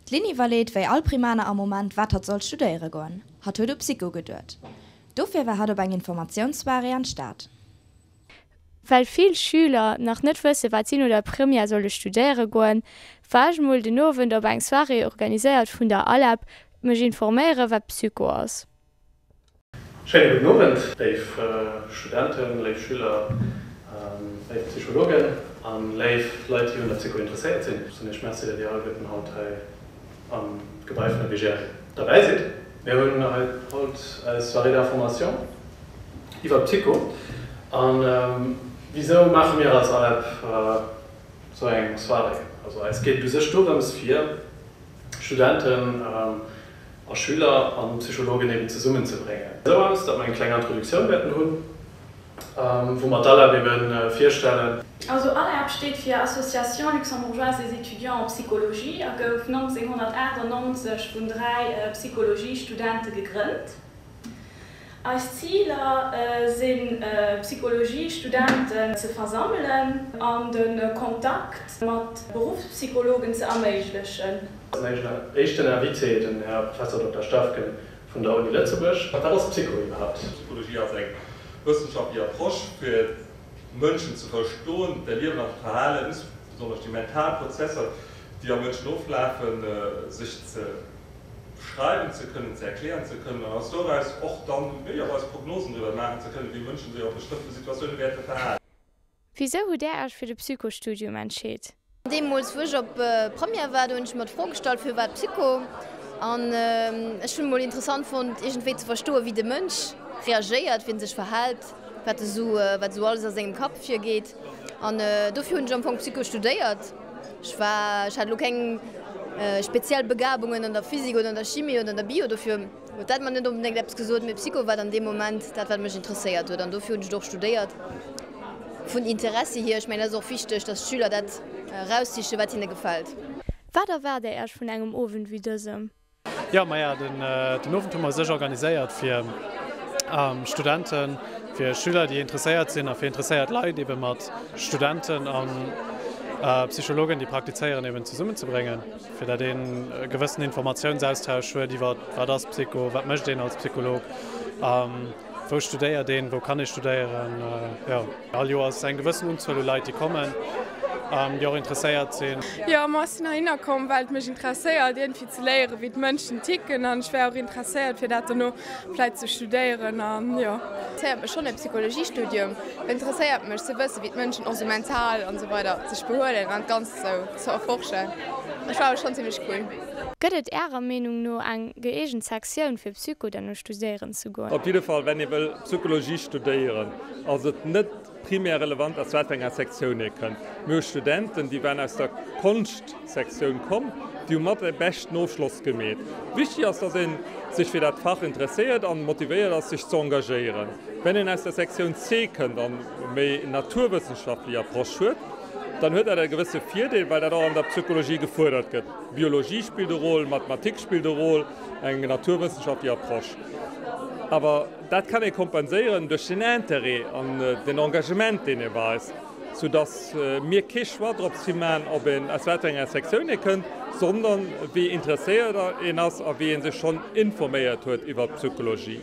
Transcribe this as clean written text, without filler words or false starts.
D'Lynn iwwerleet wéi all Primaner am Moment wat hatt soll studéiere goen. Hatt huet u Psycho geduet. Dofir war hatt op eng Informatiounssoirée an d'Stad. Well vill Schüler nach net wësse wat si no der Première solle studéiere goen, war ech mol den Owend op eng Soirée organiséiert vun der ALEP mech informéiere wat Psycho ass. Schéine gudden Owend, léif Studenten, léif Schüler, léif Psychologen an léif Leit, déi un der Psycho interesséiert sinn. Ech soen Iech Merci, datt Dir alleguerten haut hei am Gebai vun der BGL derbäi sidd. Mir hunn hei haut eis Soirée d'information iwwer d'Psycho. A wisou maache mir als ALEP esou eng Soirée? Also eis geet et u sech dorëms, fir Studenten a Schüler an Psychologen eben zesummen ze bréngen. Esou aus, datt mer eng kleng Introduktioun wäerten hunn, wou mer d'ALEP eben virstellen. Also ALEP steet fir Association Luxembourgeoise des Étudiants en Psychologie a gouf 1998 vun 3 Psychologie-Studente gegrënnt. Eis Ziler sinn, Psychologie-Studenten ze versammelen an de Kontakt mat Beruffspsychologen ze erméiglechen. Eisen éischten Invité, den Här Professor Dokter Steffgen vun der Uni Lëtzebuerg. Wat ass Psycho iwwerhaapt? Psychologie ass eng wëssenschaftlech Approche fir d'Mënschen ze verstoen, d'Erliewen an d'Verhalen, insbesonnesch déi mental Prozesser, déi am Mënschen oflafen, sech ze beschreiwen ze kënnen, ze erklären ze kënnen an eis doraus och dann méiglecherweis Prognosen driwwer maachen ze kënnen, wéi Mënschen sech a bestëmmte Situatioune wäerte verhalen. Wisou hutt Där Iech fir de Psychostudium entscheet? Deemools wou ech op Première war, do hunn ech mer d'Fro gestallt, firwat Psycho? An ech hunn emol interessant fonnt iergendwéi ze verstoen, wéi de Mënsch reagéiert, wéi en sech verhält, wat esou wat esou alles a sengem Kapp virgeet. An dofir hunn ech am Fong Psycho studéiert. Ech war, ech hat elo keng speziell Begabungen an der Physik oder an der Chimie oder an der Bio, dofir huet dat mer net onbedéngt eppes gesot, mee Psycho war dann dee Moment dat, wat mech interesséiert huet an dofir hunn ech et och studéiert vun Interessi hier. Ech mengen, dat ass och wichteg, dass d'Schüler dat eraussichen, wat hinne gefält. Wat erwaart Dir Iech vun engem Owend wéi dësem? Jo, maja, den Owend hu mer u sech organiséiert fir Studenten, fir Schüler, déi interesséiert sinn a fir interesséiert Leit ebe mat Studenten a Psychologen, déi praktizéieren, eben zesummenzebréngen, fir datt een e gewëssen Informatiounsaustausch huet iwwer wat ass Psycho, wat mécht een als Psycholog. Wou studéiert een, wou kann ee studéieren? Jo, all Joer ass eng gewëssen Unzuel u Leit, déi kommen, déi och interesséiert sinn. Jo, ma ech sinn heihinner komm, well et mech interesséiert, iergendwéi ze léieren, wéi d'Mënschen ticken. An ech wär och interesséiert, fir dat dono vläit ze studéieren. An jo. Interesséiert mech schonn e Psychologiestudium. Et interesséiert mech ze wëssen, wéi d'Mënschen och sou mental an esou weider sech behuelen an d'Ganzt sou ze erforschen. Ech war awer schonn zimmlech cool. Gëtt et Ärer Meenung no eng gëeegent Sektioun fir Psycho derno studéieren ze goen? Op jidde Fall, wenn ee wëll Psychologie studéieren, ass et net primär relevant, aus wat fir enger Sektioun ee kënnt. Mir hu Studenten, déi waren aus der Konschtsektioun komm, déi hu mat de beschten Ofschloss gemeet. Wichtig ass, dass ee sech fir dat Fach interesséiert an motivéiert ass, sech ze engagéieren. Wenn een aus der Sektioun C kënnt an méi naturwëssenschaftlech Approche huet, dann huet dat e gewësse Virdeel, well dat och an der Psychologie gefuerdert gëtt. Biologie spillt e Rôle, Mathematik spillt e Rôle, eng naturwëssenschaftlech Approche. Awer dat kann ee kompenséieren duerch den Intérêt an den Engagement, deen ee weist, soudass mir kee Choix drop si maachen, ob een aus wat fir enger Sektioun ee kënnt, sondern wéi interesséiert een ass a wéi ee sech schonn informéiert huet iwwert d'Psychologie.